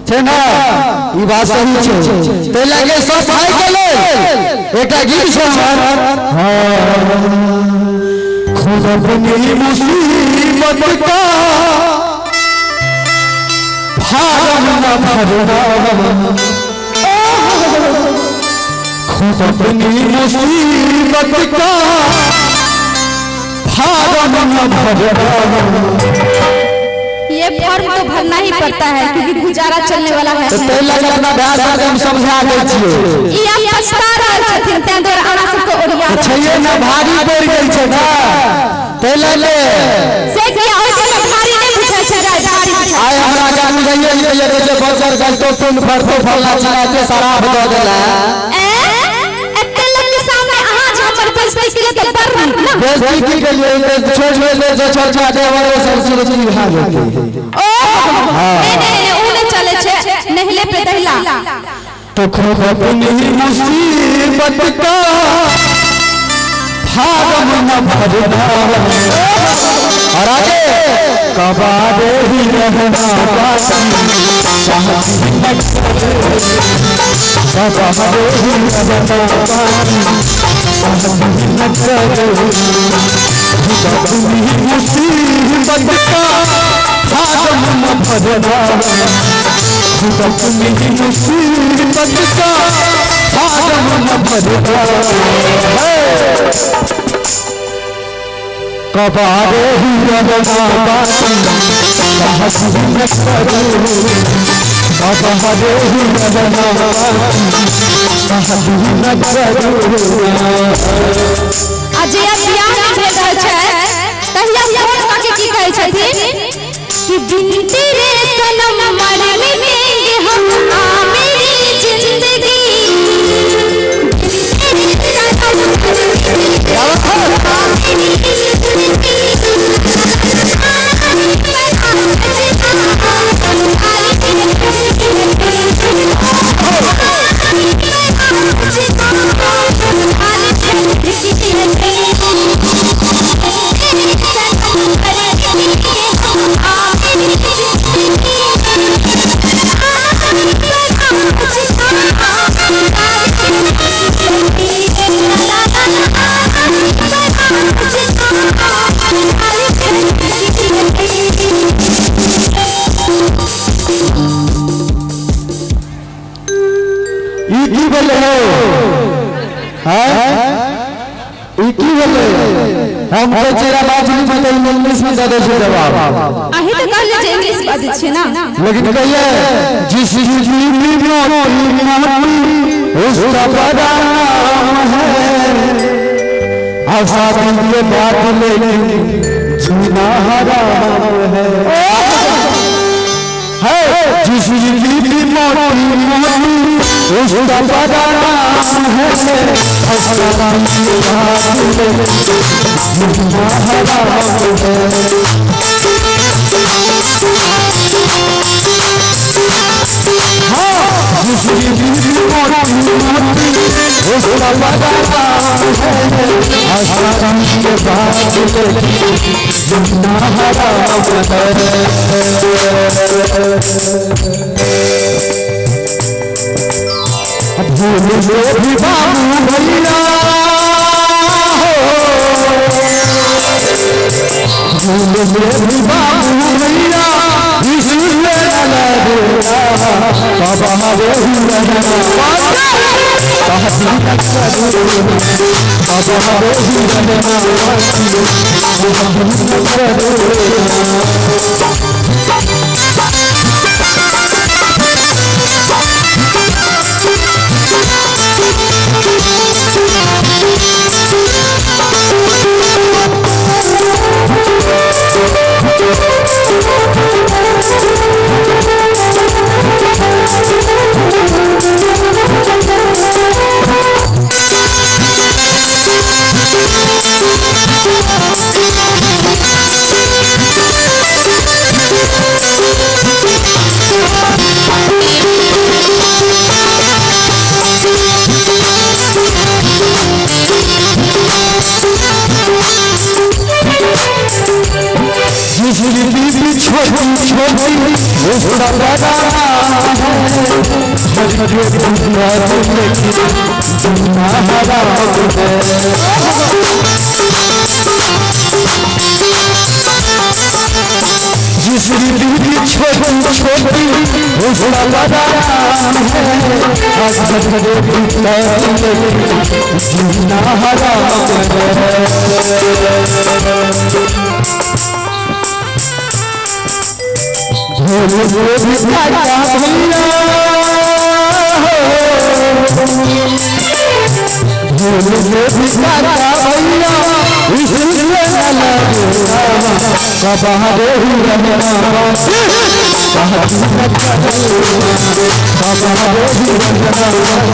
छै ना ई बात सही छै तै लगे सब भाई के लेल एकटा गीत छै हमर। हाँ, खुद अपनी मुसीबत का फार्म न भरना, खुद अपनी मुसीबत का फार्म न भरना। ये फॉर्म तो भरना ही पड़ता है क्योंकि गुजारा चलने वाला है। तो तै लगे अपना भाय सबके हम समझा दै छियै। ई आब पछता रहल छथिन तैं दुआरे अहाँ सबके ओरिया रहल छैहे ना, भारी पड़ि गेल छै ना तै लगे। से किया ओहि समय भारी नहि बुझाइ छै, भारी बुझाइ। आइ हमरा के बुझाइए नहि दैए, कहै छै बच्चर गजतो तुन फरतो फल्ला चिल्ला शराब दऽ देला। एते लोग के सामने अहाँ जे हमर बेइज्जती केलियै तऽ बड़ नीक ना। बेइज्जती की केलियै? छोड़ छोड़ दे, जे छोड़ छोड़ दे, हमर सब शुरू शुरू भए जेतै। ओ नहीं नहीं नहीं, उ नहि चलै छै, नहिले पे दहिला। तो खुद अपनी मुसीबत का फार्म न भरना, और आगे कबारे ही रहना बाकी, कबारे ही रहना बाकी, न करो खुद अपनी मुसीबत का फार्म न भरना, खुद अपनी मुसीबत का फार्म न भरना। कबारे ही रहना बाकी, न करो, कबारे ही रहना बाकी, न करो। आ जहिया बियाह नहि भेल रहै छै तहिया फोन कऽ के की कहै छथिन कि बिन तेरे सनम मर मिटेंगे हम, आ मेरी जिंदगी, बिन तेरे सनम मर मिटेंगे हम, आ मेरी जिंदगी। ई की भेलै हौ? हैं? ई की भेलै? हम कहै छियै मैथिली में तऽ इंग्लिश में दऽ दै छै जवाब। अहीं तऽ कहलियै जे इंग्लिश बाजै छियै ना। लेकिन कहिए जिस बीबी मोटी मोटी उसका बड़ा नाम है, आजादी के बाद लेकिन जीना हराम है। है जिस बीबी मोटी मोटी उसका बड़ा नाम है, आजादी के बाद लेकिन जीना हराम है। हाँ, जिस बीबी मोटी मोटी उसका बड़ा नाम है, आजादी के बाद लेकिन जीना हराम है। भूल से भी बाबू भैया हो, भूल से भी बाबू भैया इसलिए न लगेगा, कबारे ही रहना कबारे ही रहना बाकी, न करो। जिस बीबी छोटी छोटी उसका बड़ा नाम के दिक्कत लेकिन जीना हराम है। जिसकी बीवी छोटी छोटी उसका बड़ा नाम है, अगर के दिक्कत लेकिन जीना हराम है। भोल से भी काका भैया भोल से भी काका भैया इसलिए न लगेगा कबारे ही रहना कबारे ही रहना कबारे।